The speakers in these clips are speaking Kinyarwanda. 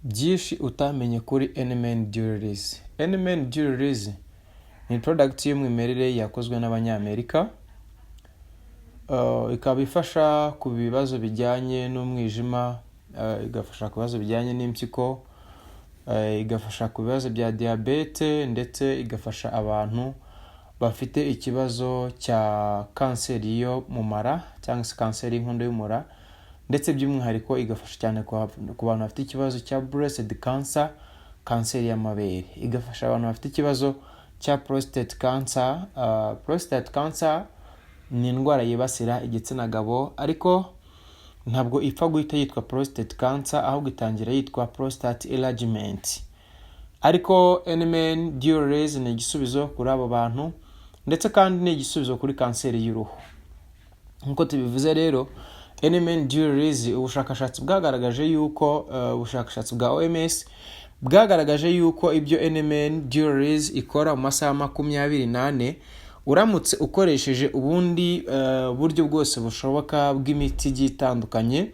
Byinshi utamenye kuri NMN Jewelries. NMN Jewelries ni product y'umwimerere yakozwe n'Abanyamerika, ikaba ifasha ku bibazo bijyanye n'umwijima, igafasha ku bibazo bijyanye n'impyiko, igafasha ku bibazo bya diyabete, ndetse igafasha abantu bafite ikibazo cya kanseri yo mu mara cyangwa se kanseri y'inkondo y'umura, ndetse by'umwihariko igafasha cyane ku bantu bafite ikibazo cya breast cancer, kanseri y'amabere. Igafasha abantu bafite ikibazo cya prostate cancer. Prostate cancer ni indwara yibasira igitsina gabo, ariko ntabwo ipfa guhita yitwa prostate cancer, ahubwo itangira yitwa prostate enlargement. Ariko NMN Jewelries ni igisubizo kuri abo bantu, ndetse kandi ni igisubizo kuri kanseri y'uruhu. Nk'uko tubivuze rero, NMN Jewelries, ubushakashatsi bwagaragaje yuko ubushakashatsi bwa OMS bwagaragaje yuko ibyo NMN Jewelries ikora mu masaha 24, uramutse ukoresheje ubundi buryo bwose bushoboka bw'imiti igiye itandukanye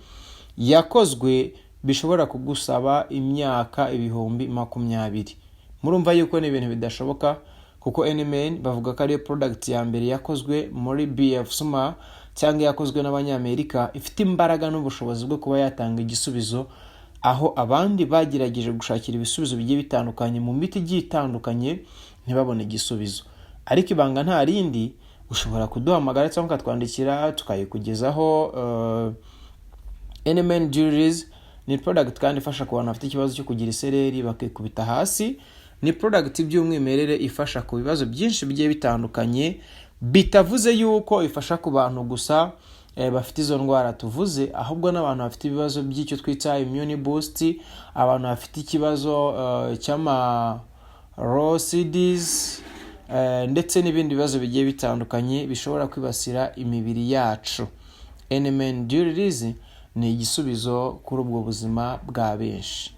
yakozwe, bishobora kugusaba imyaka 20,000. Murumva yuko ni ibintu bidashoboka, kuko NMN bavuga ko ariyo product ya mbere yakozwe muri BF Suma cyangwa yakozwe n'Abanyamerika, ifite imbaraga n'ubushobozi bwo kuba yatanga igisubizo aho abandi bagerageje gushakira ibisubizo bigiye bitandukanye mu miti igiye itandukanye ntibabone igisubizo. Ariko ibanga nta rindi, ushobora kuduhamagara cyangwa ukatwandikira tukayikugezaho. NMN Jewelries ni product kandi ifasha ku bantu bafite ikibazo cyo kugira isereri bakikubita hasi. Ni product by'umwimerere ifasha ku bibazo byinshi bigiye bitandukanye, bitavuze yuko ifasha ku bantu gusa bafite izo ndwara tuvuze, ahubwo n'abantu bafite ibibazo by'icyo twita immune boost, abantu bafite ikibazo cy'ama RCDs, ndetse n'ibindi bibazo bigiye bitandukanye bishobora kwibasira imibiri yacu. NMN Jewelries ni igisubizo kuri ubwo buzima bwa benshi.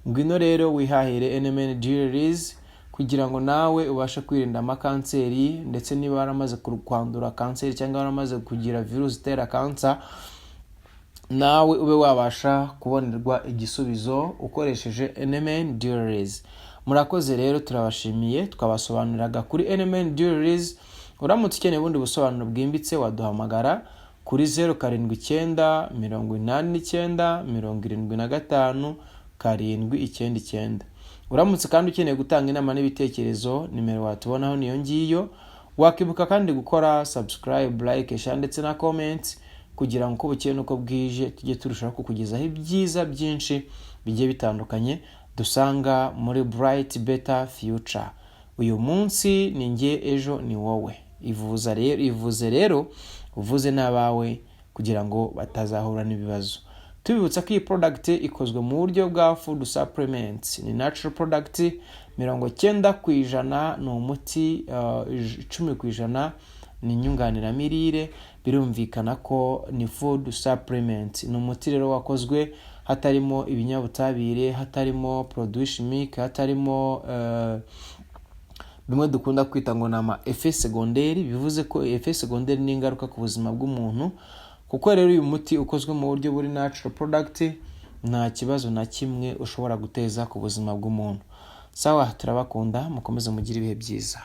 Ngwino rero wihahire NMN Jewelries kugira ngo nawe ubashe kwirinda amakanseri, ndetse niba waramaze kwandura kanseri cyangwa waramaze kugira virusi itera kansa, nawe ube wabasha kubonerwa igisubizo ukoresheje NMN Jewelries. Murakoze rero, turabashimiye. Twabasobanuriraga kuri NMN Jewelries. Uramutse ukeneye ubundi busobanuro bwimbitse, waduhamagara kuri 0798975799. Uramutse kandi ukeneye gutanga inama n'ibitekerezo, nimero watubonaho niyo ngiyo. Wakibuka kandi gukora subscribe, like, share ndetse na comment, kugira ngo uko bukeye n'uko bwije tujye turushaho kukugezaho ibyiza byinshi bigiye bitandukanye dusanga muri Bright Better Future. Uyu munsi ni njye, ejo ni wowe. Ivuza rero, ivuze rero, uvuze n'abawe kugira ngo batazahura n'ibibazo. Tubibutsa ko iyi product ikozwe mu buryo bwa food supplements, ni natural product. 90% ni umuti, 10% ni inyunganiramirire. Birumvikana ko ni food supplement. Ni umuti rero wakozwe hatarimo ibinyabutabire, hatarimo produit chimique, hatarimo bimwe dukunda kwita ngo ni ama effet secondaire. Bivuze ko effet secondaire ni ingaruka ku buzima bw'umuntu. Kuko rero uyu muti ukozwe mu buryo buri natural product, nta kibazo na kimwe ushobora guteza ku buzima bw'umuntu. Sawa, turabakunda, mukomeze mugire ibihe byiza.